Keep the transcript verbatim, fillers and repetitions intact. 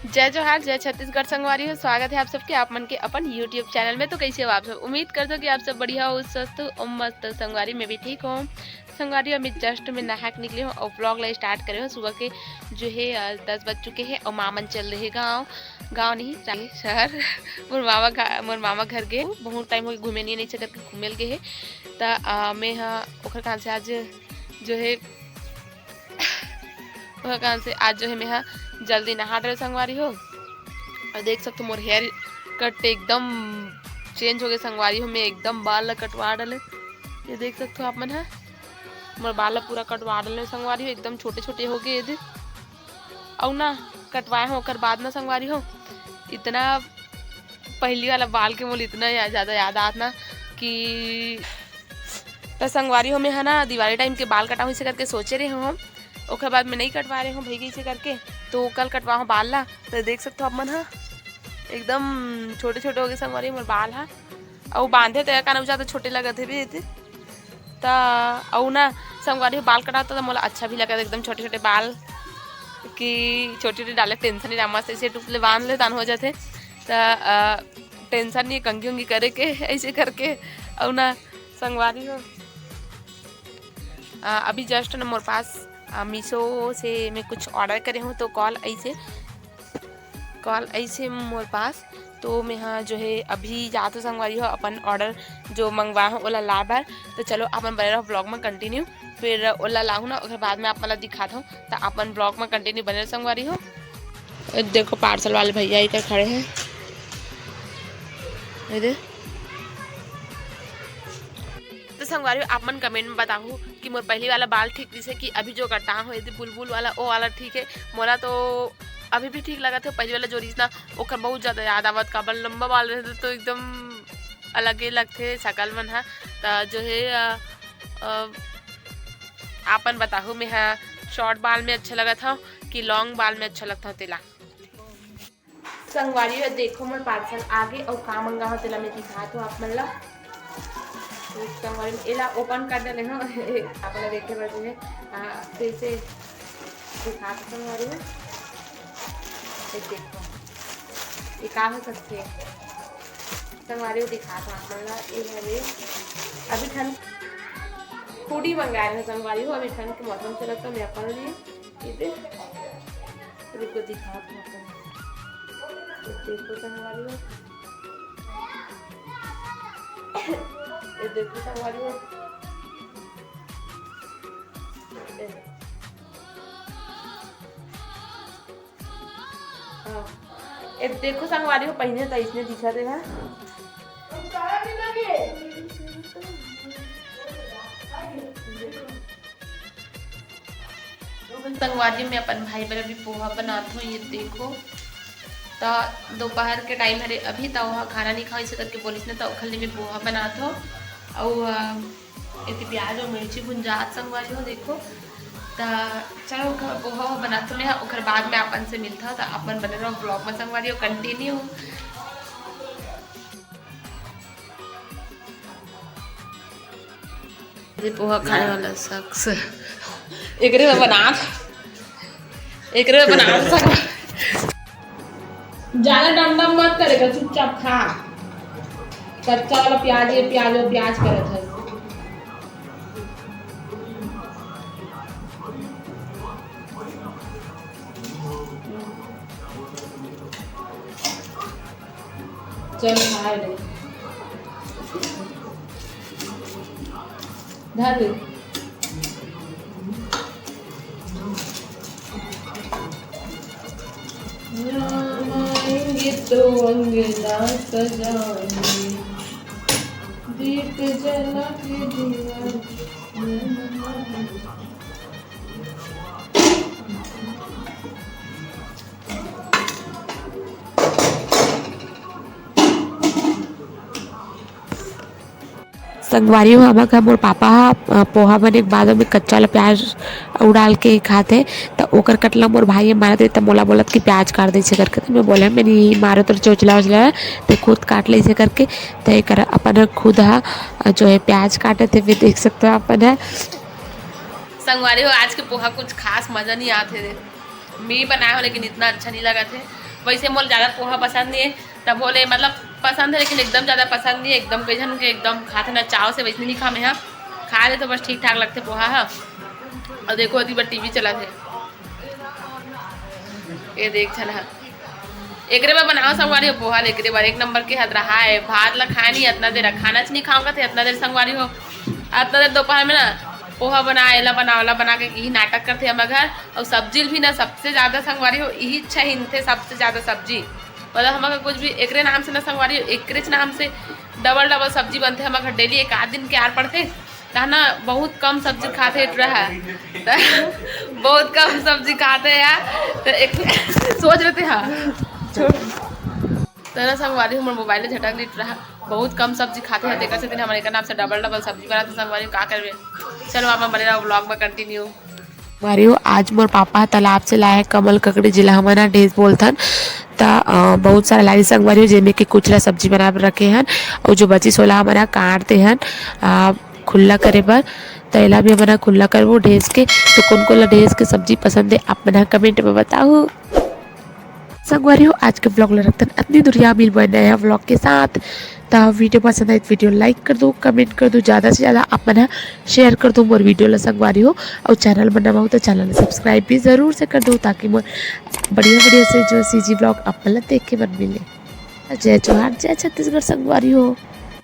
जय जोहार, जय छत्तीसगढ़ संगवारी हो। स्वागत है आप सबके आप मन के अपन YouTube चैनल में। तो कैसे हो आप सब? उम्मीद करथों कि आप सब बढ़िया हो, स्वस्थ हो, मस्त हो। संगवारी, मैं भी ठीक हूँ। संगवारी, अभी just मैं नहा के निकले हूँ और vlog ला start करे हूँ। सुबह के जो है, अ, दस बज चुके हैं और मामा मन चल रहे गाँव, गाँव नहीं, शहर। मोर मामा घ-, मोर मामा घर गए, बहुत time हो गए घूमे नहीं, नहीं से करके घूमे ल गए है। त, अ, मैं ह ओकर कान से आज जो है ओकर कान से आज जो है मैं ह जल्दी नहा डरे संगवारी हो। और देख सकथो मोर hair cut एकदम change हो गए संगवारी हो, मैं एकदम बाल ला कटवा डले। ये देख सकथो आप मन ह, मोर बाल ला पूरा कटवा डले संगवारी हो, एकदम छोटे छोटे हो गए ये दे। अउ ना कटवाए हो ओकर बाद ना संगवारी हो, इतना पहली वाला बाल के मोला इतना या-, ज्यादा याद आत ना कि त संगवारी हो, मैं ह ना दिवाली time के बाल कटाहूँ इसे करके सोचे रहे हूँ हम। ओकर बाद मैं नहीं कटवा रहे हूँ भैया इसे करके, तो कल कटवाहूँ बाल ला। तो देख सकथो आप मन ह, एकदम छोटे छोटे हो गए संगवारी हो मोर बाल ह। अउ बांधे तो एका नउ ज्यादा छोटे लगत हे भी एते। त अउ ना संगवारी हो, बाल कटाता त मोला अच्छा भी लगत, एकदम छोटे छोटे बाल कि छोटे छोटे डाले tension नहीं रहा, मस्त ऐसे टुप ले बांध ले तान हो जाथे। त, अ, tension नहीं कंघी उंघी करे के ऐसे करके। अउ ना संगवारी हो, अ, अभी just ना मोर पास, अ, मीशो से मैं कुछ order करे हूँ, तो call ऐसे, call ऐसे मोर पास। तो मैं हाँ जो है अभी जात हो संगवारी हो अपन order जो मंगवा हो ओला ला बर। तो चलो अपन बने रहो vlog में continue, फिर ओला लाहूँ ना ओकर बाद में आप मन ला दिखात हूँ। तो अपन vlog में continue बने रहो संगवारी हो। ए देखो parcel वाले भैया इधर खड़े हैं, ये दे। तो संगवारी हो, आप मन comment में बताहू कि मोर पहली वाला बाल ठीक दिसे कि अभी जो कटा हो ये दे बुलबुल वाला, ओ वाला ठीक है। मोला तो अभी भी ठीक लगत है, पहली वाला जो रहिस ना ओकर बहुत ज्यादा याद आवत, काबर लंबा बाल रहते तो एकदम अलगे लगथे शकल मन ह। त जो है, अ, अ, आप मन बताहू मैं ह short बाल में अच्छा लगत हव कि long बाल में अच्छा लगत हव तेला। संगवारी हो, देखो मोर parcel आगे अउ का मंगा हो तेला मैं दिखात हूँ आप मन ला। तो संगवारी हो, एला open कर डले हो। आप मन ला देखे बर जो है, आ, फिर से दिखात हूँ संगवारी हो। ये देखो, ये का हो सकथे? संगवारी हो, दिखात हूँ आप मन ला। ये हवे अभी ठंड, hoodie मंगाए रहे संगवारी हो, अभी ठंड के मौसम चलत तो मैं अपन लिए ये दे, रुको दिखात हूँ अपन। ये देखो संगवारी हो, ये देखो संगवारी हो, ये, हाँ, ये देखो संगवारी हो, पहिने त इसने दिखत हे। संगवारी, मैं अपन भाई बर अभी पोहा बनात हूँ। ये देखो, त दोपहर के time हरे अभी, त ओहा खाना नहीं खाओ, इसे करके बोलिस ना, त ओखर लिए मैं पोहा बनात हूँ। अउ, अ, एती प्याज अउ मिर्ची भुंजात संगवारी हो, देखो। त चलो, ओखर पोहा वोहा बनात हूँ मैं, ओखर बाद में अपन से मिलता, त अपन बने रहो vlog में संगवारी हो, continue। ये पोहा खाने वाला शख्स। एकरे में बना, एकरे में बना सकता। ज्यादा डम डम मत करेगा, चुपचाप खा। कच्चा वाला प्याज, ये प्याज और प्याज करत है। चल, खाए ले। धर ले। राम आएंगे तो अंगना सजाएंगे, दीप जला के दिया। संगवारी हो, हमर घर मोर पापा ह, अ, पोहा बने के बाद ओमे कच्चा वाला प्याज अउ डाल के खाथे, त ओकर कटला मोर भाई ह मारत रहे, त मोला बोलत कि प्याज काट दे इसे करके, त मैं बोले, "मैं नहीं मारो, तोर चोचला उचला है, ते खुद काट ले इसे करके।" त एकर अपन ह खुद ह, अ, जो है प्याज काटत हे, भी देख सकते हो अपन ह। संगवारी हो, आज के पोहा कुछ खास मजा नहीं आत हे रे। मैं बनाए हो लेकिन इतना अच्छा नहीं लगत हे। वैसे मोला ज्यादा पोहा पसंद नहीं है, तब बोले मतलब पसंद है, लेकिन एकदम ज्यादा पसंद नहीं है। एकदम कई झन के एकदम खाथे ना चाव से, वैसे नहीं खा मैं हा। खा ले तो बस ठीक ठाक लगथे पोहा हा। अउ देखो, अति बर टीवी चलत हे, ये देख झन हा। एकरे बर बनाओ संगवारी हो पोहा, एकरे बर एक नंबर के हद रहा है। भात ला खाए नहीं अतना देर, खाना च नहीं खाओ कथे अतना देर संगवारी हो। अतना देर दोपहर में ना पोहा बना, एला बना, ओला बना के यही नाटक करथे हमर घर। अउ सब्जी भी ना सबसे ज्यादा संगवारी हो यही इच्छा हिंथे, सबसे ज्यादा सब्जी। मतलब हमर घर कुछ भी एकरे नाम से ना संगवारी हो, एकरेच नाम से डबल डबल सब्जी बनथे हमर घर डेली। एक आध दिन के आर पड़थे, तहना बहुत कम सब्जी खाथे टुरा हा। त बहुत कम सब्जी खाथे यार। त एक सोच रहे थे, हाँ, छोड़। तहना संगवारी हमर मोबाइल झटक ली टुरा हा। बहुत कम सब्जी खाथे हा, तेकर से दिन हमर एकर नाम से डबल डबल सब्जी बनाथे संगवारी, का करबे। चलो आप बने रहो व्लॉग में कंटिन्यू। संगवारी हो, आज मोर पापा ह तालाब से लाए हे कमल ककड़ी, जेला हमन ह ढेस बोलथन। त अ, बहुत सारा लाइस संगवारी हो, जेमे के कुचला सब्जी बना बर रखे हन, अउ जो बचिस ओला हमन ह काट दे हन अ, खुल्ला करे बर। त एला भी हमन ह खुल्ला करबो ढेस के। तो कोन कोन ला ढेस के सब्जी पसंद हे, आप मन ह कमेंट में बताहू। संगवारी हो, आज के व्लॉग ला रखथन अतनी दूरिया, मिलबो नया व्लॉग के साथ। त वीडियो पसंद आए तो वीडियो लाइक कर दो, कमेंट कर दो, ज्यादा से ज्यादा आप मन ह शेयर कर दो मोर वीडियो ला संगवारी हो। अउ चैनल में नवा हो तो चैनल ला सब्सक्राइब भी जरूर से कर दो, ताकि मोर बढ़िया बढ़िया से जो सीजी व्लॉग आप मन ला देखे बर मिले। जय जोहार, जय छत्तीसगढ़ संगवारी हो।